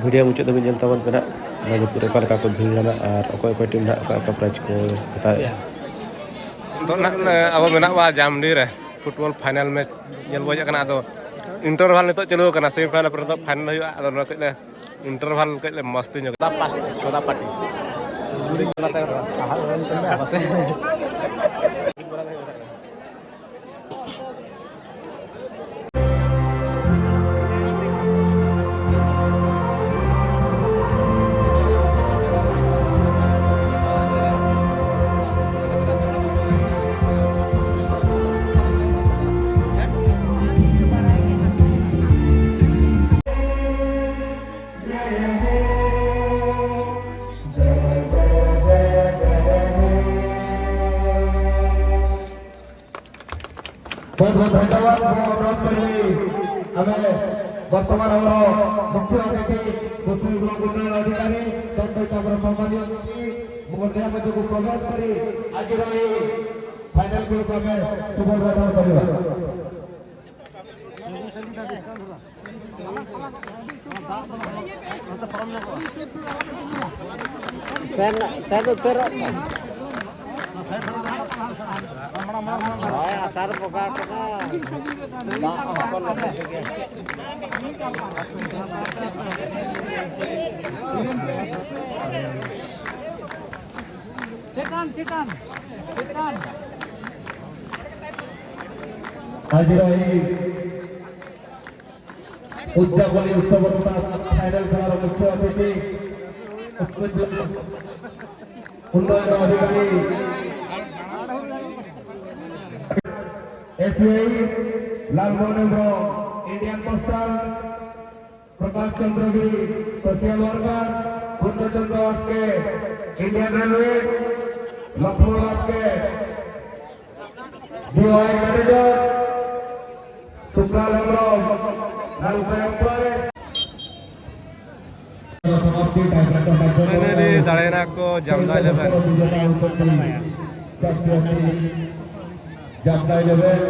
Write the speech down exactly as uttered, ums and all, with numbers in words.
Video ᱢᱩᱪᱟᱹᱫ ᱫᱷᱟᱹᱵᱤᱡ ᱧᱮᱞ ᱛᱟᱵᱚᱱ ᱯᱮ ᱱᱟᱜ, ᱜᱟᱡᱤᱯᱩᱨ ᱨᱮ ᱚᱠᱟ ᱞᱮᱠᱟ ᱠᱚ ᱵᱷᱤᱲ ᱞᱮᱱᱟ ᱟᱨ ᱚᱠᱚᱭ ᱚᱠᱚᱭ ᱴᱤᱢ ᱱᱟᱜ ᱚᱠᱟ ᱚᱠᱟ ᱯᱨᱟᱭᱤᱡᱽ ᱠᱚ ᱦᱟᱛᱟᱣᱮᱫᱼᱟ᱾ ᱱᱤᱛᱚᱜ ᱱᱟᱜ ᱟᱵᱚ ᱢᱮᱱᱟᱜ ᱵᱚᱱᱟ ᱡᱟᱢᱰᱤ ᱨᱮ ᱯᱷᱩᱴᱵᱚᱞ ᱯᱷᱟᱭᱱᱟᱞ ᱢᱮᱪ ᱧᱮᱞ ᱵᱚᱱ ᱦᱮᱡ ᱟᱠᱟᱱᱟ᱾ ᱟᱫᱚ ᱤᱱᱴᱟᱨᱵᱷᱟᱞ ᱱᱤᱛᱚᱜ ᱪᱟᱹᱞᱩ ᱟᱠᱟᱱᱟ, ᱥᱮᱢᱤ ᱯᱷᱟᱭᱱᱟᱞ ᱯᱚᱨᱮ ᱫᱚ ᱯᱷᱟᱭᱱᱟᱞ ᱦᱩᱭᱩᱜᱼᱟ᱾ ᱟᱫᱚ ᱱᱚᱣᱟ ᱠᱟᱹᱡ ᱞᱮ ᱤᱱᱴᱟᱨᱵᱷᱟᱞ ᱠᱟᱹᱡ ᱞᱮ ᱢᱟᱥᱛᱤ ᱧᱚᱜ ᱪᱷᱚᱫᱟ ᱯᱟᱥᱴᱤ, ᱪᱷᱚᱫᱟ ᱯᱟᱴᱤ᱾ ବହୁତ ବହୁତ ଧନ୍ୟବାଦ। ମୁଁ ଅନୁରୋଧ କରିବି, ଆମେ ବର୍ତ୍ତମାନ ଆମର ମୁଖ୍ୟ ଅତିଥି ପୃଥିବୀ ବ୍ଲକ ଉନ୍ନୟନ ଅଧିକାରୀ, ତା ସହିତ ଆମର ସମ୍ମାନୀୟ ଅତିଥି ମଣ୍ଡିଆ ମଧ୍ୟକୁ ପ୍ରବେଶ କରି ଆଜିର ଏହି ଫାଇନାଲ ବେଳକୁ ଆମେ ଶୁଭ ଉଦ୍ଘାଟନ କରିବା। ᱥᱮᱱ, ᱥᱮᱱ ᱩᱛᱟᱹᱨᱚᱜ ᱢᱮ᱾ ᱦᱳᱭ, ᱟᱥᱟᱲ ᱵᱚᱸᱜᱟ ᱠᱟᱱᱟ, ᱫᱟᱜ ᱦᱚᱸᱠᱚ ᱞᱚᱦᱚᱫ ᱜᱮᱭᱟ᱾ ᱪᱮᱛᱟᱱ, ᱪᱮᱛᱟᱱ, ᱪᱮᱛᱟᱱ᱾ ଆଜିର ଏହି ଉଦ୍ଯାପନୀ ଉତ୍ସବ ତଥା ଫାଇନାଲ ଖେଳର ମୁଖ୍ୟ ଅତିଥି ଉନ୍ନୟନ ଅଧିକାରୀ ASI Lalmohan Indian postal, Prakash Chandra Giri social worker, Purnachandra Aske Indian railway, Laxman Aske DY manager, Sukal Hembram NALCO employee. Finally ᱫᱟᱲᱮᱭᱮᱱᱟ ᱠᱚ ᱡᱟᱢᱫᱟ ᱤᱞᱮᱵᱷᱮᱱ᱾ ᱡᱟᱢᱫᱟ ᱤᱞᱮᱵᱷᱮᱱ᱾